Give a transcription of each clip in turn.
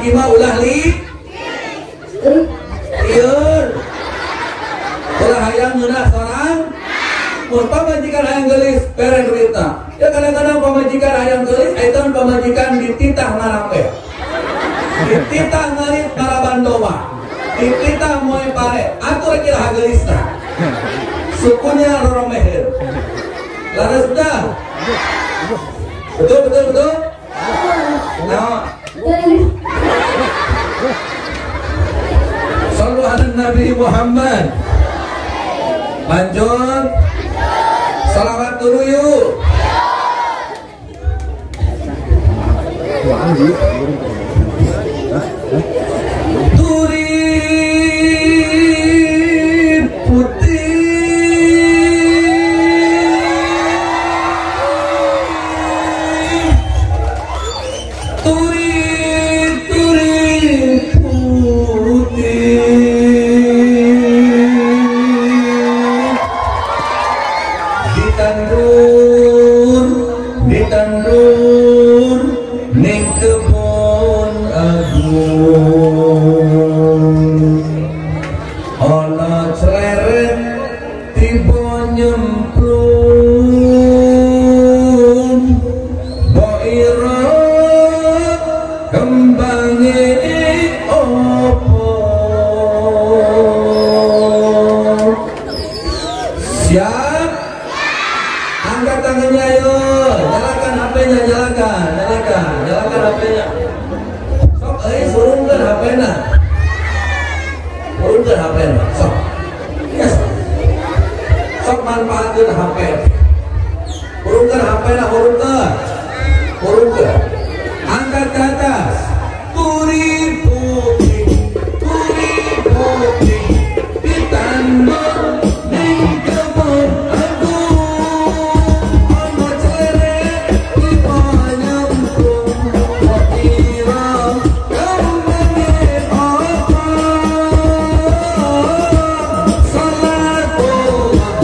Salaki mah ulah li lieur. Ulah hayang ngeunah sorang. Mun pamajikan hayang geulis bere duitna. Ya kadang-kadang pamajikan hayang geulis eta pamajikan dititah ngarambe. Dititah ngarit maraban domba. Dititah moe pare. Atur kira geulisna. Sukunya roromeher. Laras dah. Betul betul betul. Nah. Sallu ala Nabi Muhammad. Lanjut. Salawat dulu yuk. Turi putih turi turi putih ditandur ditandur ning kebon agung ana cleret tiba nyemplung mbok ira kembange opo. Siap? Angkat tangannya ayo, nyalakan HP-nya, nyalakan, nyalakan, nyalakan HP-nya. Sok, surungkan HP-nya, turunkan HP-nya, sok, yes, sok manfaatkan HP, turunkan HP-nya, turunkan, turunkan, angkat ke atas, turi putih, ditandur ning kebon agung, ana cleret tiba nyemplung, mbok ira kembange opo. Salatullah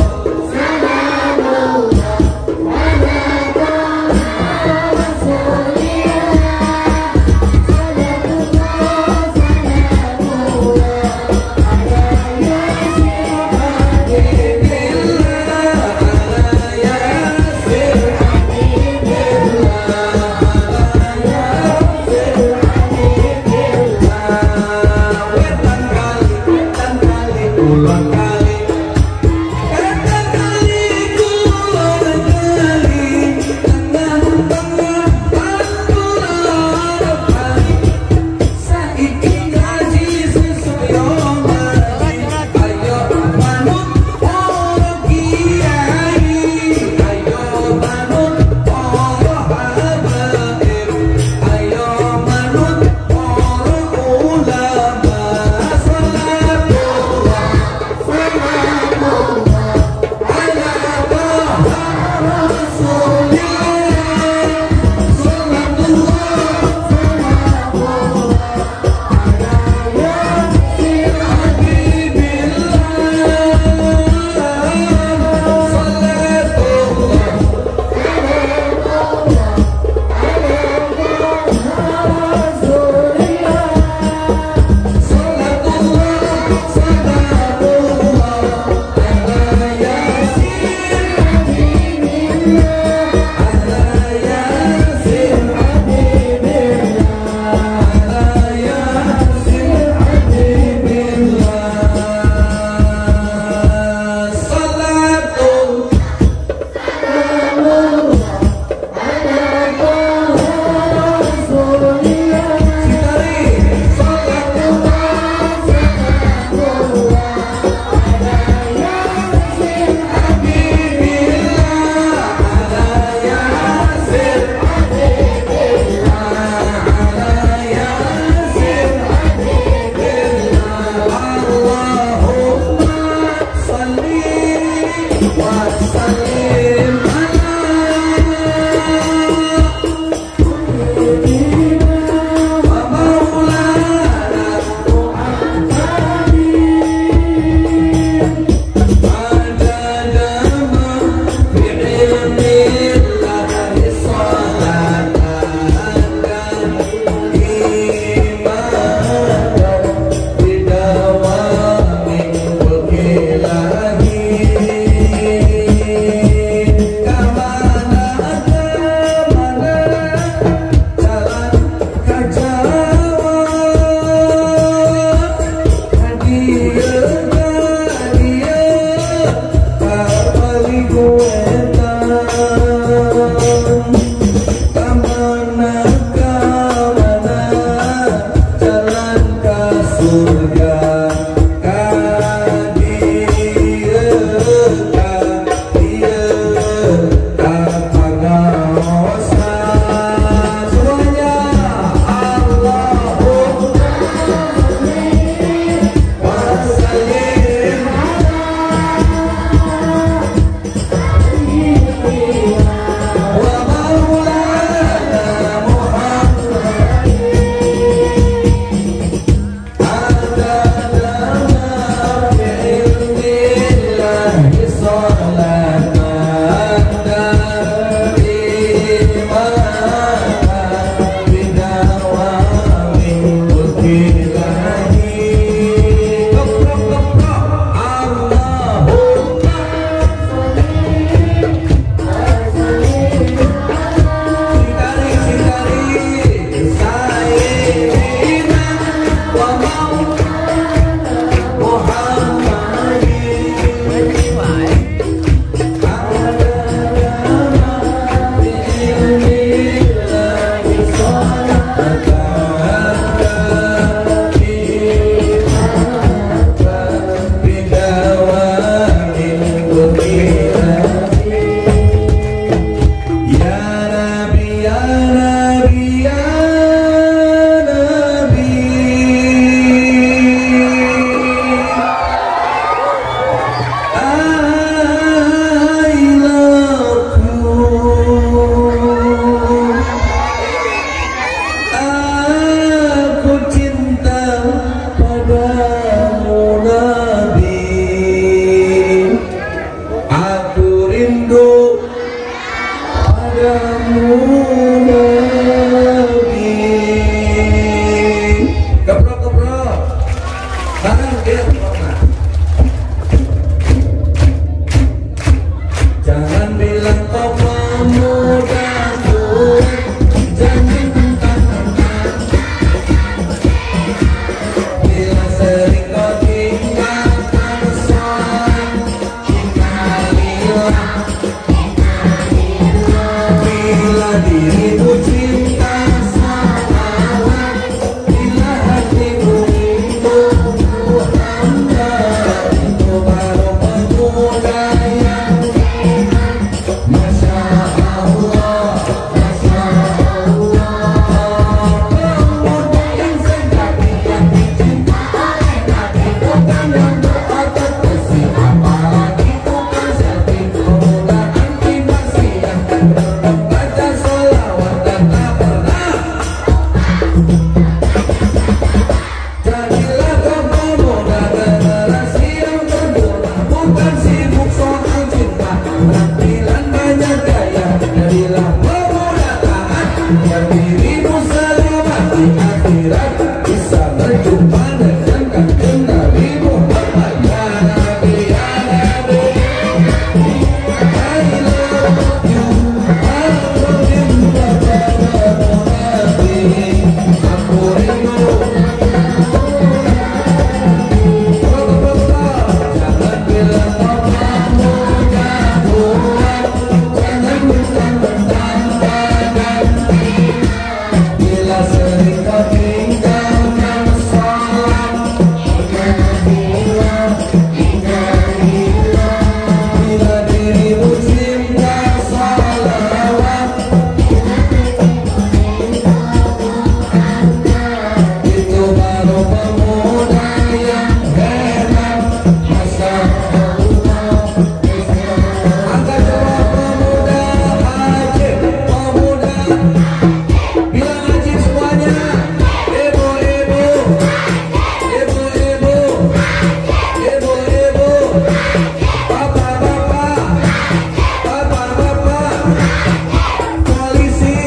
Polisi,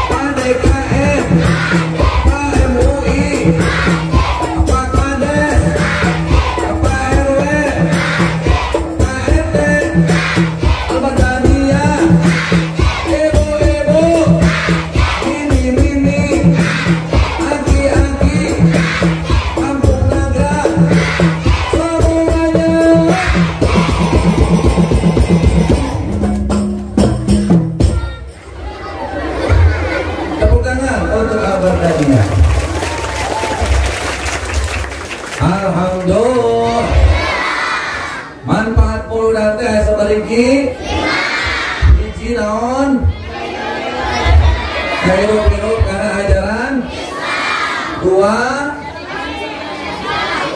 Pak DKM, Pak MUI, Pak Kades, Pak RW, Pak RT, Al-Badania, Ibu-ibu, mini-mini, aki-aki, Kampung Naga, semuanya. Tepuk tangan untuk Al-Badania. Alhamdulillah. Manfaat muludan teh sabariki hiji naon? Hirup-hirup karena ajaran. Dua,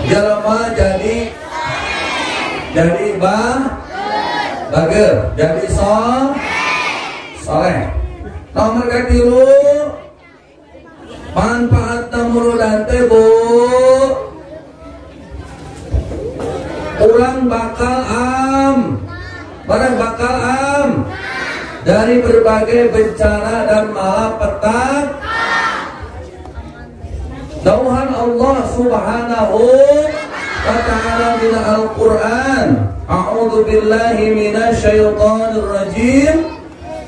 jelema jadi bager, jadi soleh. Nomor katilu, manfaat muludan teh Bu, urang bakal barang bakal dari berbagai bencana dan malapetaka. Dauhan Allah Subhanahu wa ta'ala min Al-Qur'an, a'udzu billahi minasyaitonir rajim,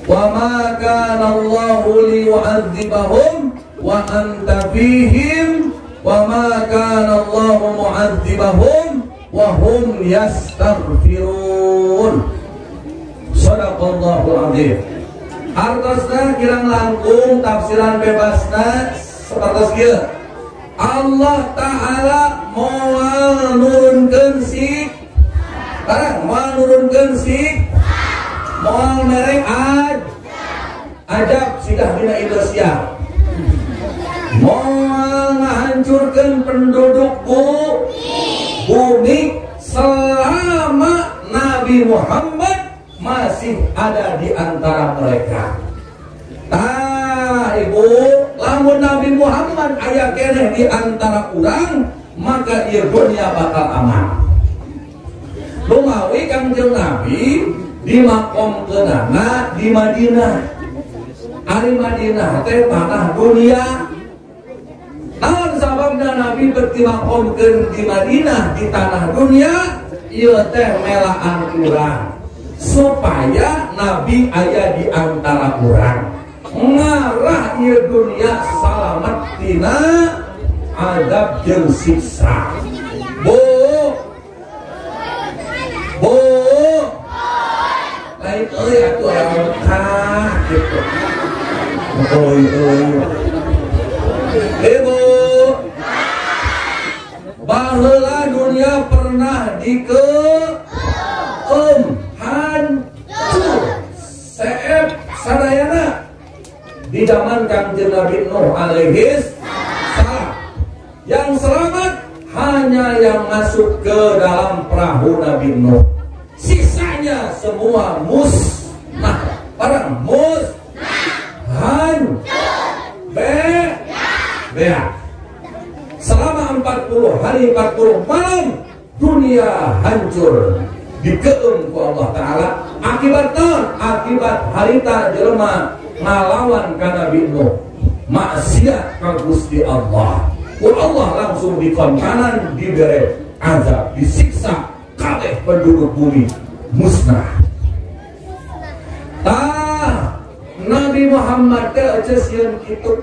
wa ma kana Allahu liyu'adzibahum wa anta fihim wa ma kana Allahu mu'adzibahum wa hum yastaghfirun. Shadaqallahul azim. Artosna kirang langkung tafsiran bebasna sapertos kieu. Allah Ta'ala moal nurunkeun sik, barang moal nurunkeun sik, moal merek ajab sidah dina Indonesia, moal ngahancurkeun penduduk bumi selama Nabi Muhammad masih ada di antara mereka. Tah ibu, lamun Nabi Muhammad aya keneh di antara urang, maka ieu dunia bakal aman. Lumawi Kangjeng Nabi dimakomkeunana di Madinah. Ari Madinah teh tanah dunia. Naon sababna Nabi bertimakomkeun di Madinah di tanah dunia? Ieu teh melaan urang supaya Nabi aya di antara urang. Ngarah ieu dunia salamet tina azab jeung siksa. Bu, bu, lain euy atuh aya Mekah gitu. Euy euy. Ibu, baheula dunia pernah dikeum hancur seep sadayana di zaman Kangjeng Nabi Nuh alaihi salam. Yang selamat hanya yang masuk ke dalam perahu Nabi Nuh. Sisanya semua musnah. Barang musnah, hancur, bea. Selama 40 hari 40 malam dunia hancur dikeum ku Allah Ta'ala. Akibat naon? Akibat harita jelema ngalawan ka Nabi Nuh, maksiat ka Gusti Allah. Ku Allah langsung dikontanan, dibere azab, disiksa kabeh penduduk bumi musnah. Tah Nabi Muhammad teh sieun kitu.